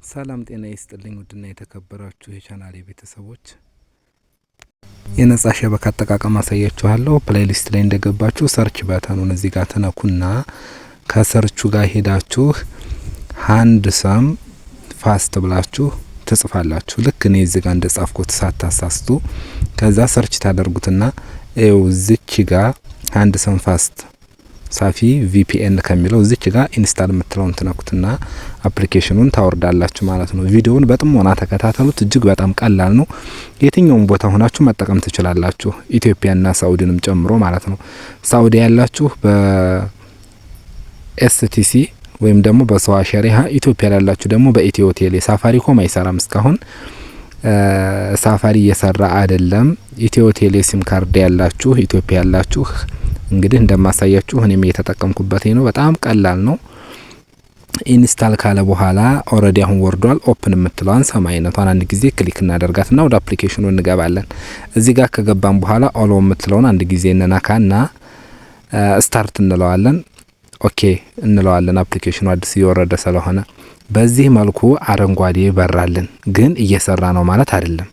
ሰላም ጤና ይስጥልኝ ውድና የተከበራችሁ የቻናሌ ቤተሰቦች፣ የነጻ شبكة አጠቃቀም አሳያችኋለሁ። Playlist ላይ እንደገባችሁ search button ኑን እዚህ ጋር ትነኩና ከ search ኡ ጋር ሄዳችሁ Handsome Fast ብላችሁ ትጽፋላችሁ። ልክ እኔ እዚህ ጋር እንደጻፍኩት ሳታሳስቱ። ከዛ search ታደርጉትና ይኸው እዚች ጋር Handsome Fast ሳፊ VPN ከሚለው እዚች ጋር install የምትለውን ትነኩትና application ኑን ታወርዳላችሁ ማለት ነው። ቪዲዮውን በጥሞና ተከታተሉት። እጅግ በጣም ቀላል ነው። የትኛውም ቦታ ሆናችሁ መጠቀም ትችላላችሁ። ኢትዮጵያና ሳኡዲንም ጨምሮ ማለት ነው። ሳኡዲ ያላችሁ በ STC ወይም ደግሞ በሰዋ شريحة፣ ኢትዮጵያ ያላችሁ ደግሞ በኢትዮ ቴሌ። ሳፋሪኮም አይሰራም፣ እስካሁን ሳፋሪ እየሰራ አይደለም። ኢትዮ ቴሌ SIM card ያላችሁ፣ ኢትዮጵያ ያላችሁ እንግዲህ እንደማሳያችሁ እኔም እየተጠቀምኩበት ነው። በጣም ቀላል ነው። Install ካለ በኋላ already አሁን ወርዷል። Open የምትለዋን ሰማይነቷን አንድ ጊዜ click እናደርጋትና ወደ application ኑ እንገባለን። እዚህ ጋር ከገባን በኋላ allow የምትለውን አንድ ጊዜ እንነካና start እንለዋለን። Okay እንለዋለን። Application ኑ አዲስ እየወረደ ስለሆነ በዚህ መልኩ አረንጓዴ ይበራልን፣ ግን እየሰራ ነው ማለት አይደለም።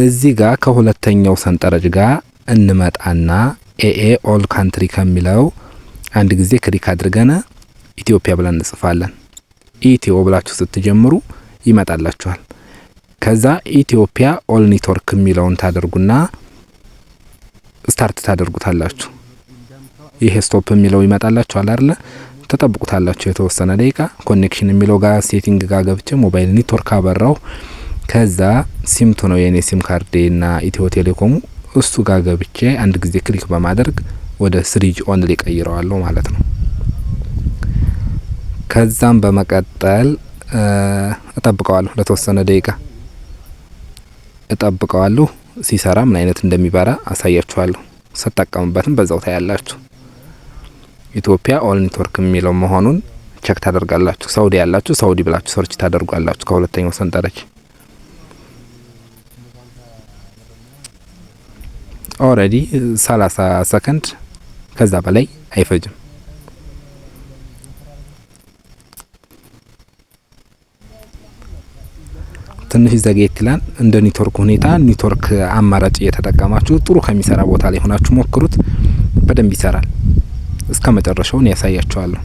እዚህ ጋር ከሁለተኛው ሰንጠረዥ ጋር እንመጣና AA all country ከሚለው አንድ ጊዜ click አድርገን ኢትዮጵያ ብለን እንጽፋለን። ኢትዮ ብላችሁ ስትጀምሩ ይመጣላችኋል። ከዛ ኢትዮጵያ all network የሚለውን ታደርጉና start ታደርጉታላችሁ። ይሄ stop የሚለው ይመጣላችኋል አይደለ? ተጠብቁታላችሁ የተወሰነ ደቂቃ። Connection የሚለው ጋር setting ጋር ገብቼ mobile network አበራው። ከዛ SIM 2 ነው የኔ SIM card ኤ እና ኢትዮ ቴሌኮሙ፣ እሱ ጋር ገብቼ አንድ ጊዜ click በማድረግ ወደ 3G only ቀይረዋለሁ ማለት ነው። ከዛም በመቀጠል እጠብቀዋለሁ፣ ለተወሰነ ደቂቃ እጠብቀዋለሁ። ሲሰራ ምን አይነት እንደሚበራ አሳያችኋለሁ። ስጠቀምበትም በዛው ታያላችሁ። ኢትዮጵያ all network የሚለው መሆኑን check ታደርጋላችሁ። ሳውዲ ያላችሁ ሳውዲ ብላችሁ search ታደርጓላችሁ ከሁለተኛው ሰንጠረዥ። Already 30 ሰከንድ ከዛ በላይ አይፈጅም። ትንሽ ዘግየት ይላል። እንደ ኔትወርክ ሁኔታ ኔትወርክ አማራጭ እየተጠቀማችሁ ጥሩ ከሚሰራ ቦታ ላይ ሆናችሁ ሞክሩት። በደንብ ይሰራል። እስከ መጨረሻውን ያሳያችኋለሁ።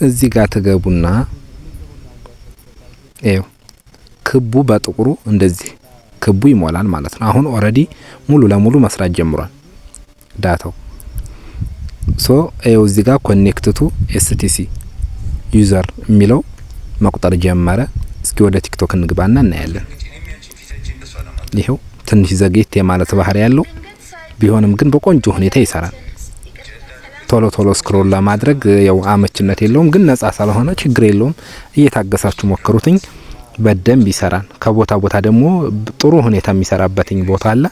እዚህ ጋር ትገቡና ይኸው ክቡ በጥቁሩ እንደዚህ ክቡ ይሞላል ማለት ነው። አሁን already ሙሉ ለሙሉ መስራት ጀምሯል data ው። So ይኸው እዚህ ጋር connect to STC user የሚለው መቁጠር ጀመረ። እስኪ ወደ ቲክቶክ እንግባና እናያለን። ይኸው ትንሽ ዘግየት የማለት ባህሪ ያለው ቢሆንም ግን በቆንጆ ሁኔታ ይሰራል። ቶሎ ቶሎ scroll ለማድረግ ያው አመችነት የለውም፣ ግን ነጻ ስለሆነ ችግር የለውም። እየታገሳችሁ ሞክሩትኝ፣ በደንብ ይሰራል። ከቦታ ቦታ ደግሞ ጥሩ ሁኔታ የሚሰራበትኝ ቦታ አለ።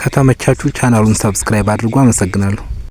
ከተመቻችሁ ቻናሉን subscribe አድርጉ። አመሰግናለሁ።